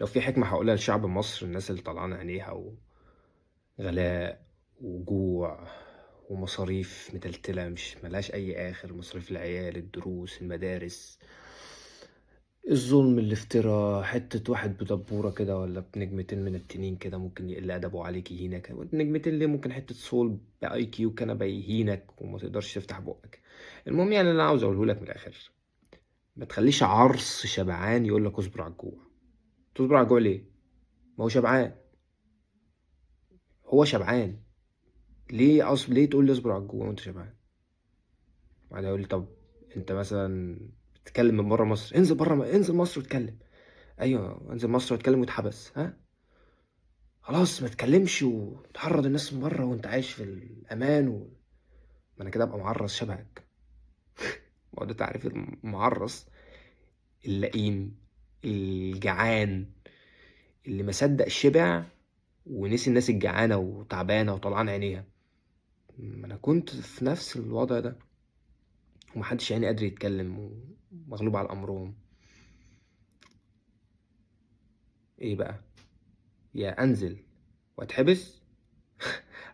لو في حكمة هقولها لشعب مصر، الناس اللي طلعان عينيها وغلاء وجوع ومصاريف متلتلة مش ملهاش أي آخر، مصاريف العيال، الدروس، المدارس، الظلم، الافتراء، حتة واحد بدبورة كده ولا بنجمتين من التنين كده ممكن يقل أدبه عليك يهينك، نجمتين ليه؟ ممكن حتة صول بأي كيو كنبة يهينك وما تقدرش تفتح بقك. المهم اللي أنا عاوز أقوله لك من الآخر، ما تخليش عرس شبعان يقول لك اصبر على الجوع. تصبر على الجوع ليه؟ ما هو شبعان، هو شبعان ليه؟ ليه تقول لي اصبر على الجوع وانت شبعان؟ بعدها يقول لي طب انت مثلا بتتكلم من بره مصر، انزل بره، انزل مصر واتكلم. ايوه انزل مصر واتكلم واتحبس، ها خلاص ما تتكلمش وتحرض الناس من بره وانت عايش في الامان ما انا كده ابقى معرص شبهك. ما هو ده تعريف المعرص، اللئيم الجعان اللي ما صدق شبع ونسي الناس الجعانه وتعبانه وطلعان عينيها. ما انا كنت في نفس الوضع ده ومحدش قادر يتكلم ومغلوب على امرهم. ايه بقى؟ يا انزل واتحبس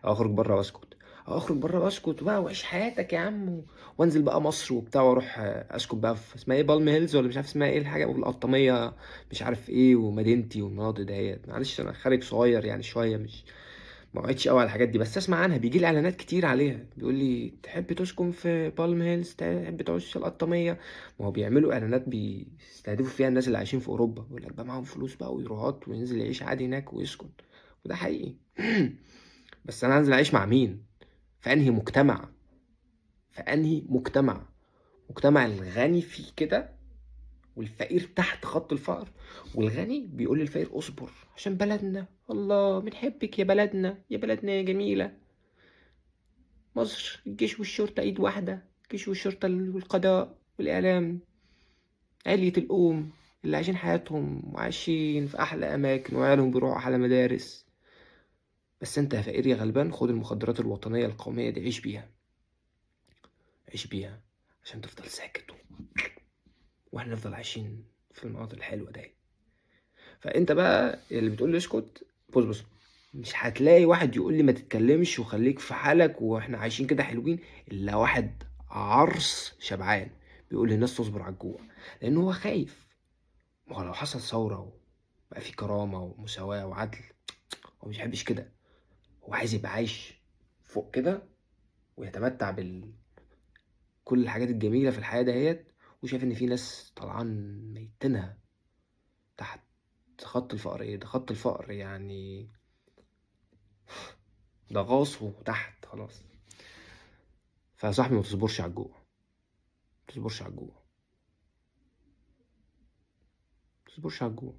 او اخرج بره واسكت، او اخرج بره واسكت بقى واعيش حياتك يا عم وانزل بقى مصر وبتاع واروح اسكت بقى في اسمها ايه، بالم هيلز ولا مش عارف اسمها ايه الحاجه، والقطاميه مش عارف ايه، ومدينتي والمناطق دهيت. معلش انا خارج صغير شويه، مش ما وعدتش قوي على الحاجات دي، بس اسمع عنها، بيجي لي اعلانات كتير عليها، بيقول لي تحب تسكن في بالم هيلز، تحب تعيش في القطاميه. ما هو بيعملوا اعلانات بيستهدفوا فيها الناس اللي عايشين في اوروبا، بيقول لك بقى معاهم فلوس بقى ويروحات وينزل يعيش عادي هناك ويسكن، وده حقيقي. بس انا هنزل اعيش مع مين؟ في انهي مجتمع؟ في انهي مجتمع؟ مجتمع الغني فيه كده والفقير تحت خط الفقر، والغني بيقول للفقير اصبر عشان بلدنا، الله بنحبك يا بلدنا، يا بلدنا يا جميلة مصر، الجيش والشرطة ايد واحدة، الجيش والشرطة والقضاء والإعلام، علية الأم اللي عايشين حياتهم وعايشين في أحلى أماكن وعيالهم بيروحوا أحلى مدارس. بس أنت يا فقير يا غلبان خد المخدرات الوطنية القومية دي، عيش بيها، عيش بيها عشان تفضل ساكت واحنا نفضل عايشين في المناطق الحلوة دي. فأنت بقى اللي بتقول لي اسكت، بص بص مش هتلاقي واحد يقول لي ما تتكلمش وخليك في حالك واحنا عايشين كده حلوين، إلا واحد عرس شبعان بيقول للناس تصبر على الجوع، لأنه هو خايف. ما هو لو حصل ثورة وبقى في كرامة ومساواة وعدل، هو مش بيحبش كده، هو عايز يبقى عايش فوق كده ويتمتع بال كل الحاجات الجميلة في الحياة دهيت، وشايف إن في ناس طلعان ميتينها تحت خط الفقر. إيه ده خط الفقر؟ ده غاصه تحت خلاص. فصاحبي ما تصبرش على الجوع، ما تصبرش على الجوع، ما تصبرش على الجوع.